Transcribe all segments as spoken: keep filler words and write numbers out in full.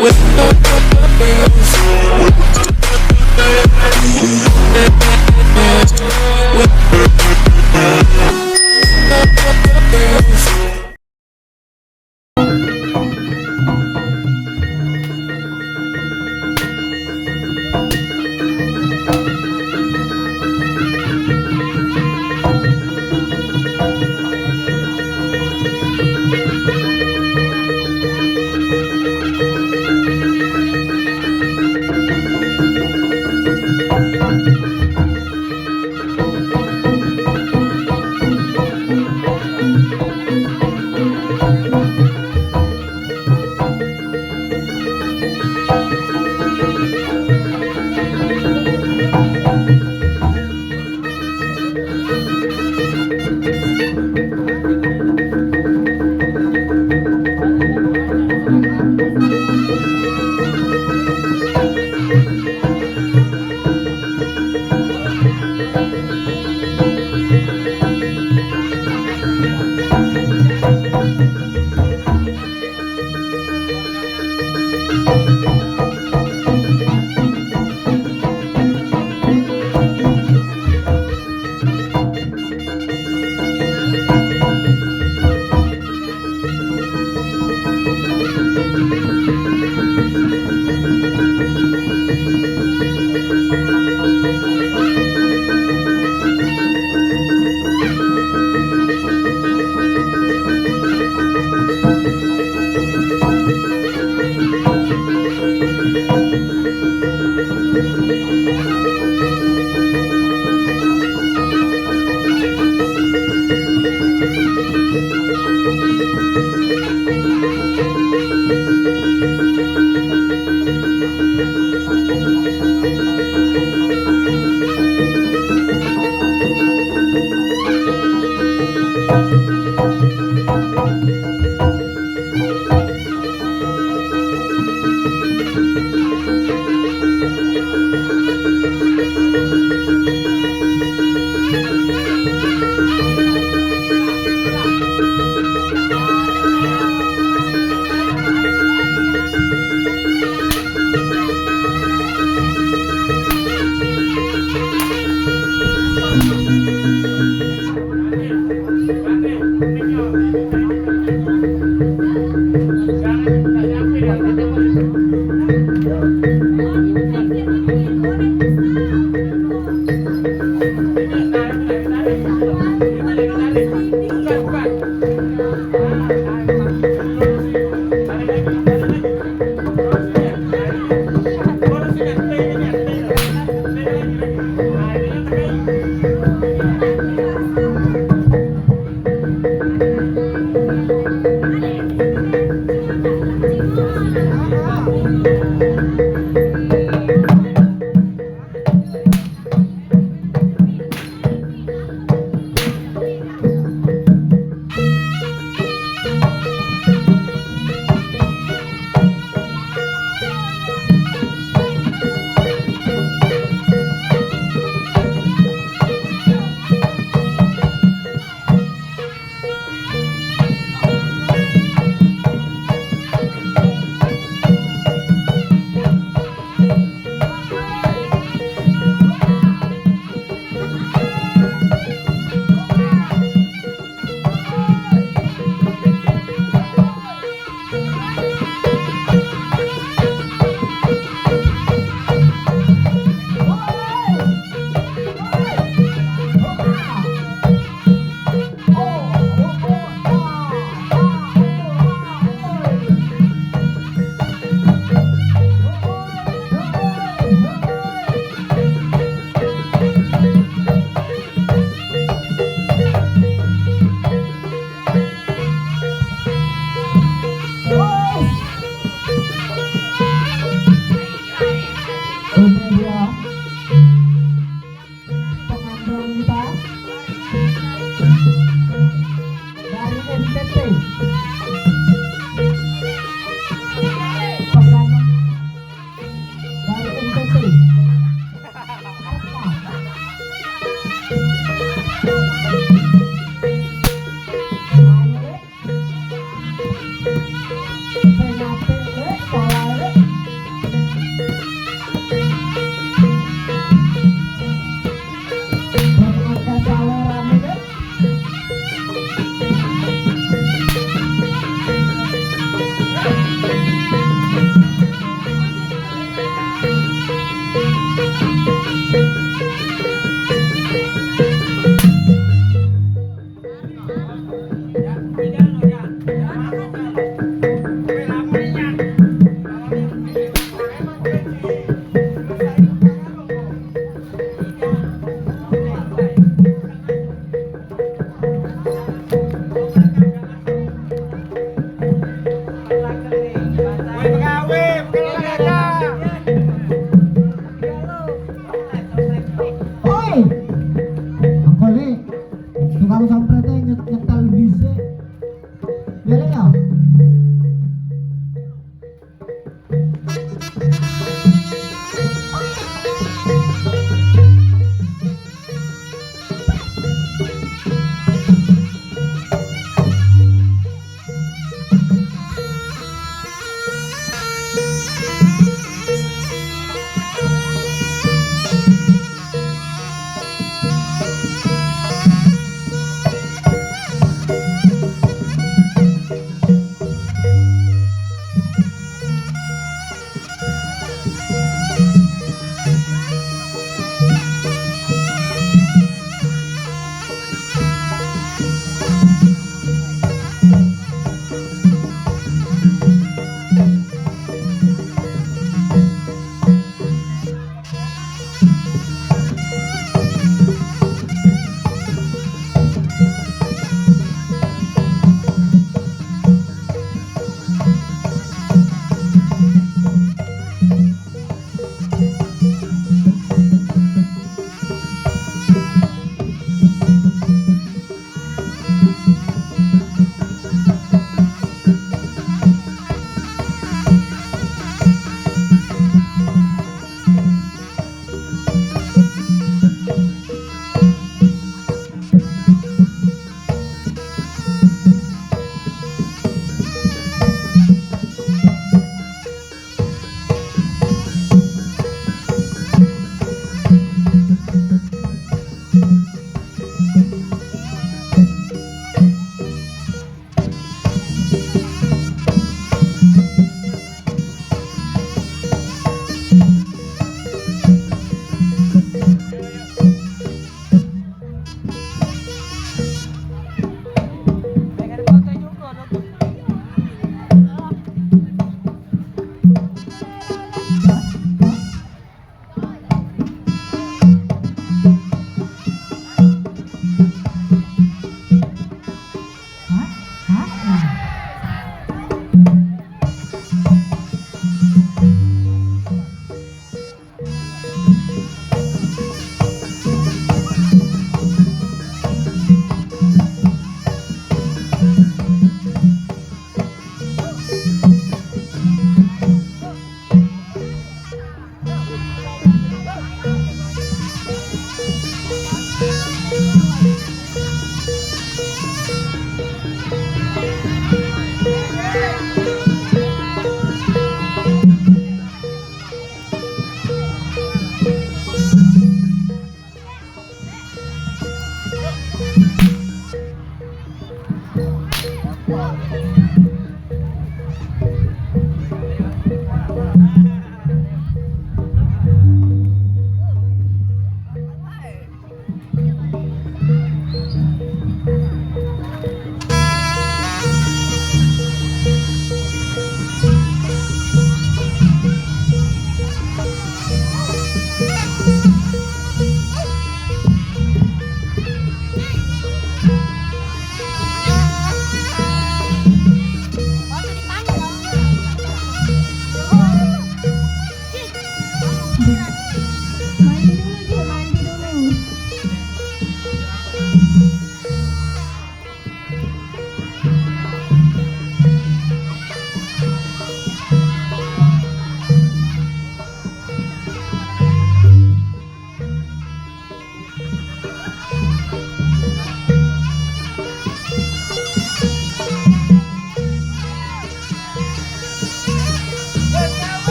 Woi,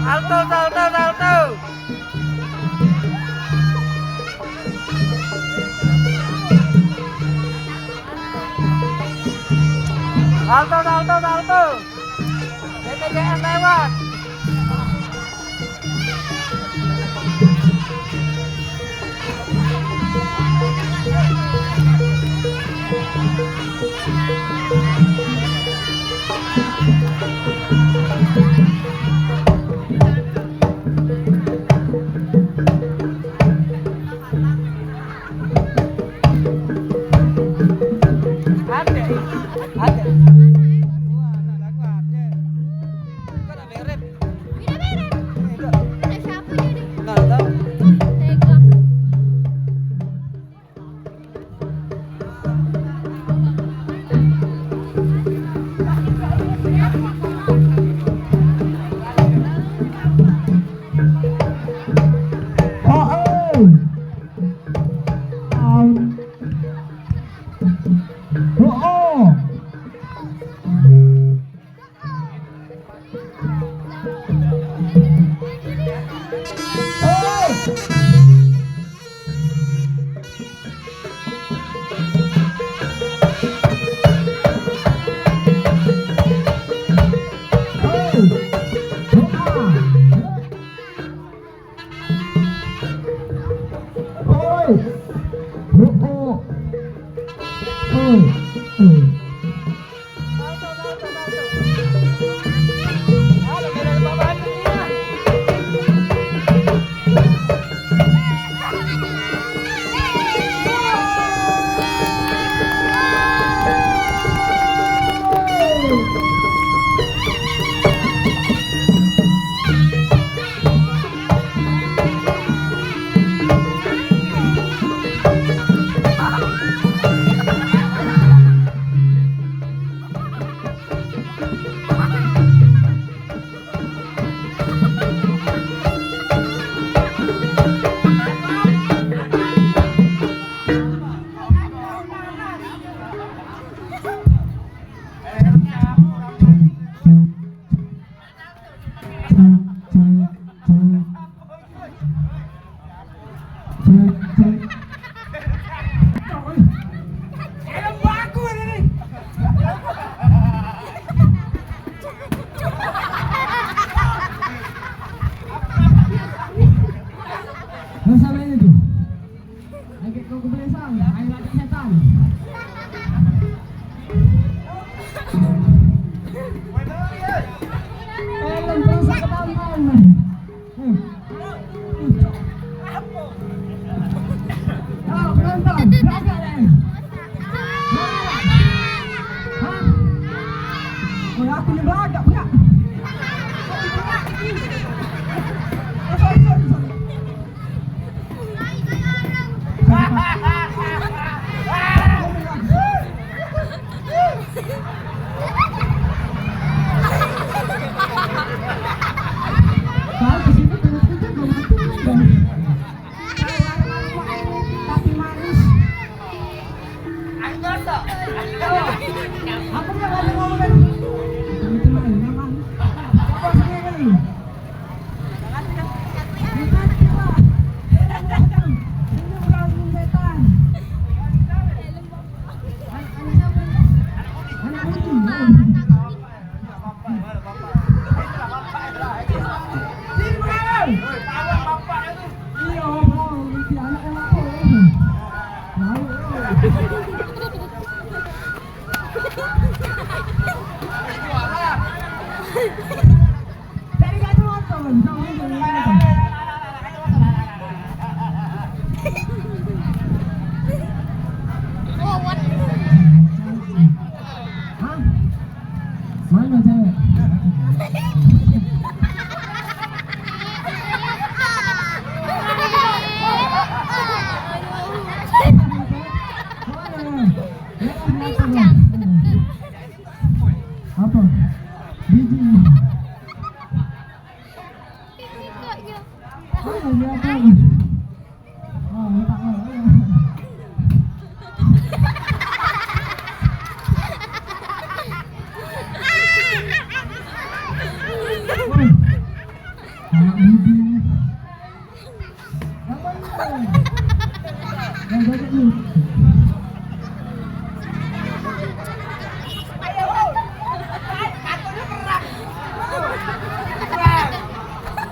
Salto, salto, salto. Salto, salto, salto. B P J S lewat. Ade, ade. Wah, anak lagu ade. Kau nak merep? Tidak merep. Tidak. Anak siapa jadi? Nggak tahu. Tega. Oh, oh. Am. Oh, oh. Tulisan, ayo lagi setan. Helm rusak ketahuan. Hmm. Ayo, penonton, berangkat, eh. Hah? Oh, aku ni belagak, pegak. Oh, sorry, sorry, sorry. Tapi manis. Aku nggak ada ngomong. Itu main, memang. Apa sih ini? Hah? Mana cewek? Apa? Biji. Mana dia apa? Oh, minta. Woi. Anak bibir. Apa ini? Yang banyak ni.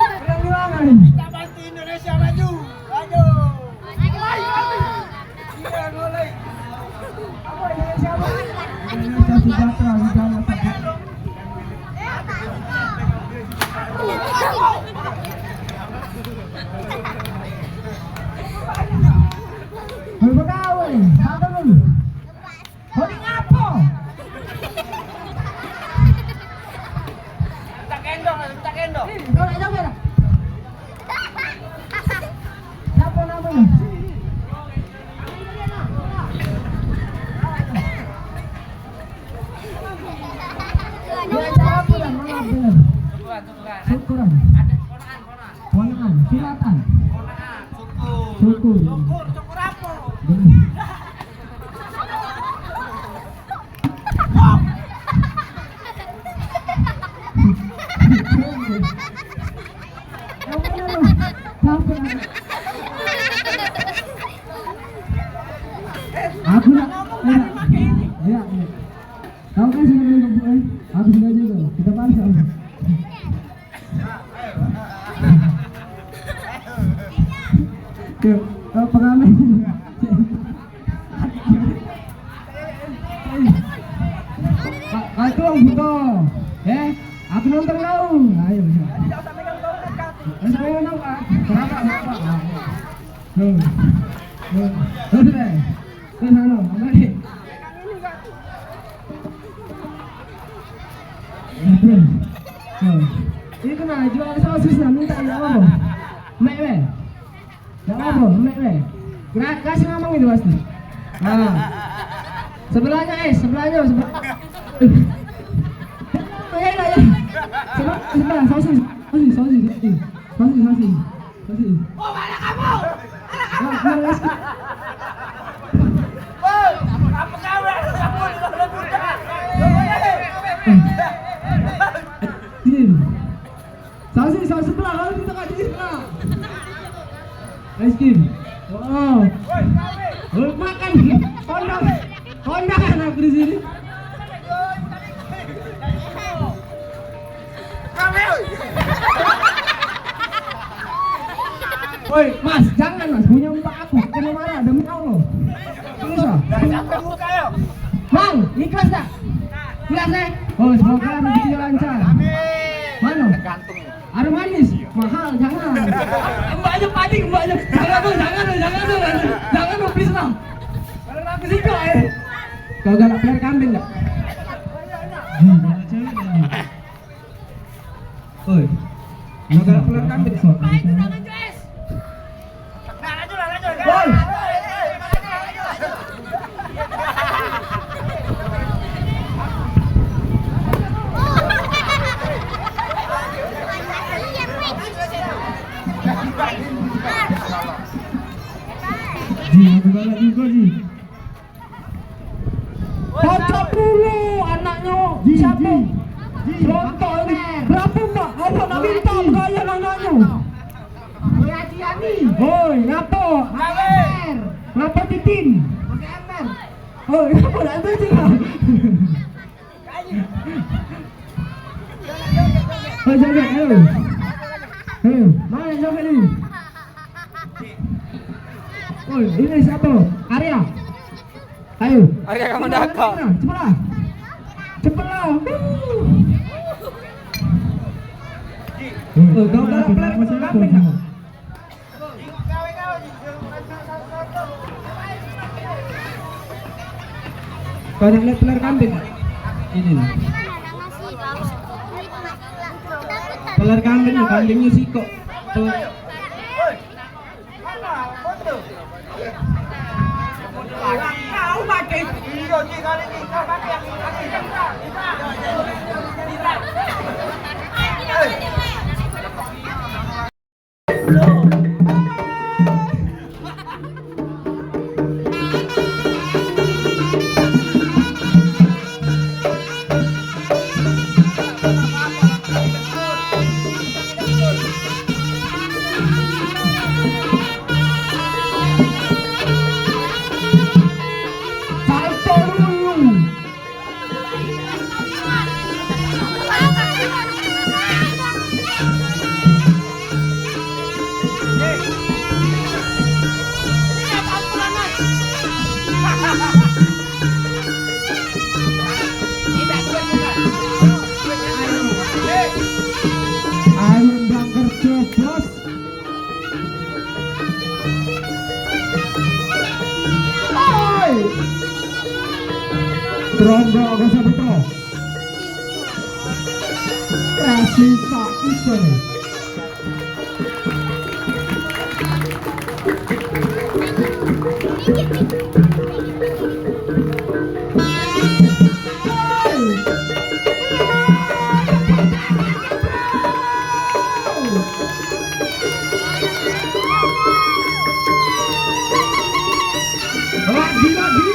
Perang di mana ni? Kita bantu Indonesia maju. Maju. Maju. Iya, boleh. Apa Indonesia apa? Indonesia sejahtera, negara sejahtera. Hei, begawe, satu dulu. Kau ni ngapo? Minta gendong, minta gendong. Kau nak jaga tak? Siapa namanya? Dia acara apa dan mana benar? Syukuran. Ponaan, silatan. Syukur. Syukur apa? Benar. Aku nak, nak. Ya, ya. Kau kan sudah minum kebun, eh? Aku sudah juga. Kita balik sama. Tuh, eh, pengamen. Aku butuh, eh, aku nonton kau. Ayo. Kenapa? Kenapa? Tuh. Tuh. Tuh, deh. Tuh, sana. Apa ni? Nah, terus. Nah. Ini kena jual sosis lah, minta nak apa? Mek, weh. Nak apa? Mek, weh. Kena kasih ngomong itu pasti. Nah. Sebelahnya, eh, sebelahnya, sebelah. Ya, ya, ya. Sebelah, sebelah, sosis. Sosis, sosis, sosis. Sosis, sosis. Sosis. Oh, mana kamu? Mana kamu? Nah, nah, let's go. Woi, apa kabar? Kamu di mana, budak? Sini. Saksi, saksi sebelah, lalu kita kaji sebelah. Es krim. Oh. Oh, makan. Kondang. Kondangan aku di sini. Woi, Mas, jangan, Mas, punya mbak aku kena marah demi Allah. Susah. Bang, ikhlas tak? Ikhlas, eh? Oh, semoga rezekinya lancar. Mano? Air manis, mahal, jangan. Mbaknya panik, mbaknya. Jangan tuh, jangan tuh, jangan tuh, jangan tuh, please lah. Kalau aku sih kok, eh. Kau galak pelihara kambing tak? Ji, galak cewek tak, Ji? Oi. Kau galak pelihara kambing tak? Woi. Ji, aku galak juga, Ji. Pocok dulu anaknyo. Ji, siapa? Ji, Ji. Rontok ini. Berapa, Mbak? Apa nak minta berayaan anaknyo? Woi, ngapo? Mamer. Ngapo, Titin? Pakai ember. Oh, ngapo nak tu, Cik? Oh, joget, ayo. Ayo, mana joget ni? Oh, ini siapa? Arya. Ayo. Arya kamu dah kau. Cepatlah. Cepatlah. Oh, kau dah pelan masih apa? Kau nak lihat peler kambing? Ini nih. Peler kambing nih, kambingnya sikok. Peler. Ayo, ndang kerja, Bos. Oi! Trombok Agus Saputra. Kasih tak usah. Lagi, lagi.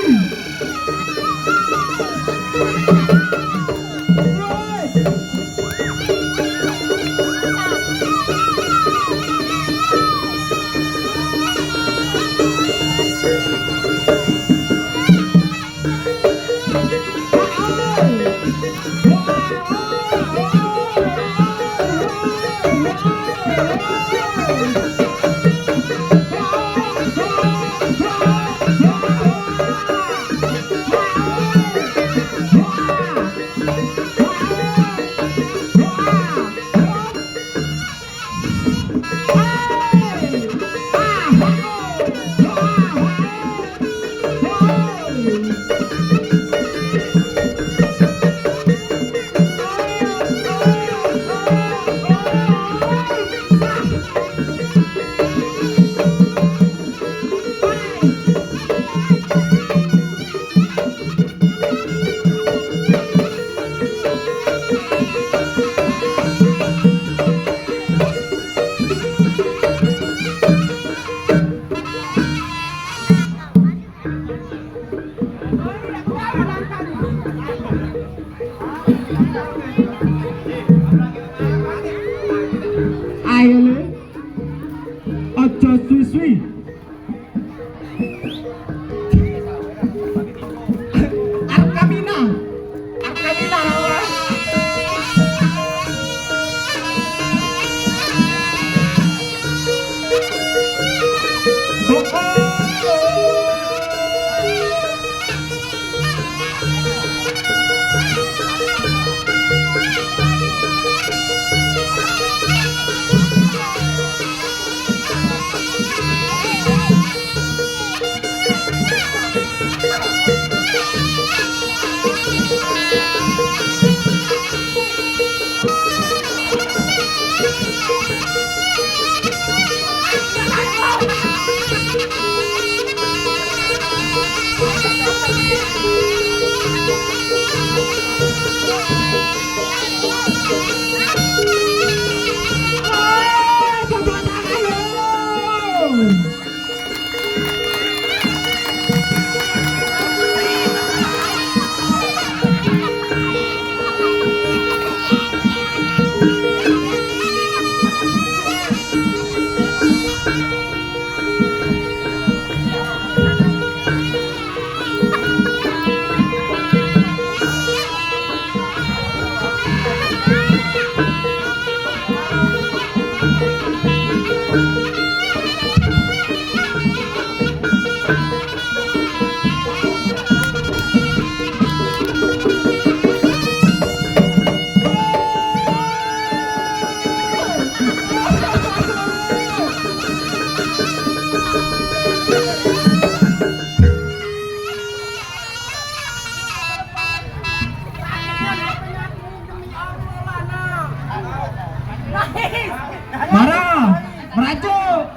Merajuk.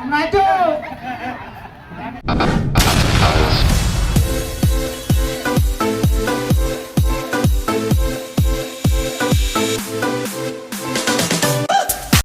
Merajuk.